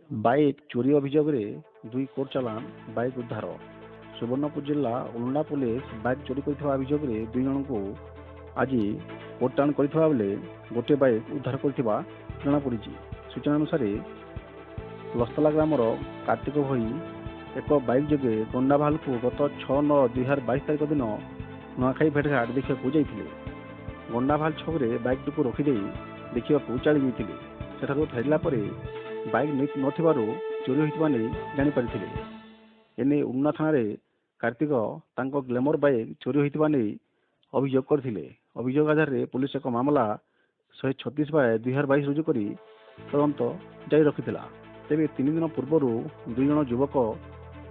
Bike ଚୋରି ଅଭିଯୋଗରେ 2 court ଚାଲାଣ, bike ଉଦ୍ଧାର। ସୁବର୍ଣ୍ଣପୁର ଜିଲ୍ଲା ଉଲୁଣ୍ଡା ପୋଲିସ ବାଇକ୍ ଚୋରି କରିଥିବା ଅଭିଯୋଗରେ 2 ଜଣଙ୍କୁ ଆଜି କୋର୍ଟ ଚାଲାଣ କରିଥିବା ବେଳେ ଗୋଟିଏ ବାଇକ୍ ଉଦ୍ଧାର କରିଥିବା ଜଣାପଡ଼ିଛି। ସୂଚନା ଅନୁସାରେ, ଲସ୍ତଲା ଗ୍ରାମର କାର୍ତ୍ତିକ ଭୋଇ ଏକ ବାଇକ୍ ଯୋଗେ ଗଣ୍ଡାବାହାଲକୁ ଗତ 6/9/2022 ତାରିଖ ଦିନ ନୂଆଖାଇ ଭେଟଘାଟ ଦେଖିବାକୁ ଯାଇଥିଲେ। ଗଣ୍ଡାବାହାଲ ଛକରେ ବାଇକ୍ଟିକୁ ରଖିଦେଇ ଦେଖିବାକୁ ଚାଲି ଯାଇଥିଲେ। ସେଠାରୁ ଫେରିଲା ପରେ ବାଇକ୍ ନଥିବାରୁ ଚୋରି ହୋଇଥିବା ନେଇ ଜାଣିପାରିଥିଲେ। ଏନେଇ ଉଲୁଣ୍ଡା ଥାନାରେ କାର୍ତ୍ତିକ ତାଙ୍କ ଗ୍ଲେମର ବାଇକ୍ ଚୋରି ହୋଇଥିବା ନେଇ ଅଭିଯୋଗ କରିଥିଲେ। ଅଭିଯୋଗ ଆଧାରରେ ପୋଲିସ ଏକ ମାମଲା 136/2022 ରୁଜୁ କରି ତଦନ୍ତ ଜାରି ରଖିଥିଲା। ତେବେ 3 ଦିନ ପୂର୍ବରୁ 2 ଜଣ ଯୁବକ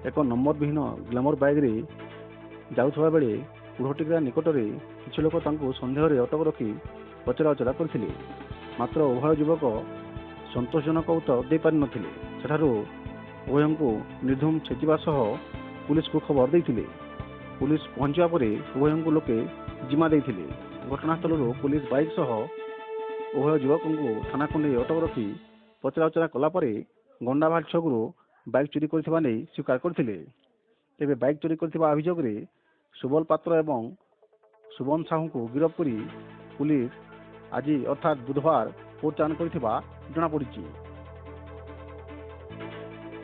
ଏକ ନମ୍ବର ବିହୀନ ଗ୍ଲେମର ବାଇକ୍ରେ ଯାଉଥିବା ବେଳେ କୁଢ଼ଟିକିରା ନିକଟରେ କିଛି ଲୋକ ତାଙ୍କୁ ସନ୍ଦେହରେ ଅଟକ ରଖି ପଚରାଉଚରା କରିଥିଲେ। ମାତ୍ର ଉଭୟ ଯୁବକ ସନ୍ତୋଷଜନକ ଉତ୍ତର ଦେଇପାରିନଥିଲେ। ସେଠାରୁ ଉଭୟଙ୍କୁ ନିର୍ଧୁମ ଛେଚିବା ସହ ପୁଲିସକୁ ଖବର ଦେଇଥିଲେ। ପୁଲିସ ପହଞ୍ଚିବା ପରେ ଉଭୟଙ୍କୁ ଲୋକେ ଜିମା ଦେଇଥିଲେ। ଘଟଣାସ୍ଥଳରୁ ପୁଲିସ ବାଇକ୍ ସହ ଉଭୟ ଯୁବକଙ୍କୁ ଥାନାକୁ ନେଇ ଅଟକ ରଖି ପଚରାଉଚରା କଲା ପରେ ଗଣ୍ଡାବାହାଲ ଛକରୁ ବାଇକ୍ ଚୋରି କରିଥିବା ନେଇ ସ୍ୱୀକାର କରିଥିଲେ। ତେବେ ବାଇକ୍ ଚୋରି କରିଥିବା ଅଭିଯୋଗରେ ସୁବଲ ପାତ୍ର ଏବଂ ସୁବନ ସାହୁଙ୍କୁ ଗିରଫ କରି ପୁଲିସ ଆଜି ଅର୍ଥାତ୍ ବୁଧବାର କୋର୍ଟ ଚାଲାଣ କରିଥିବା ଜଣାପଡ଼ିଛି।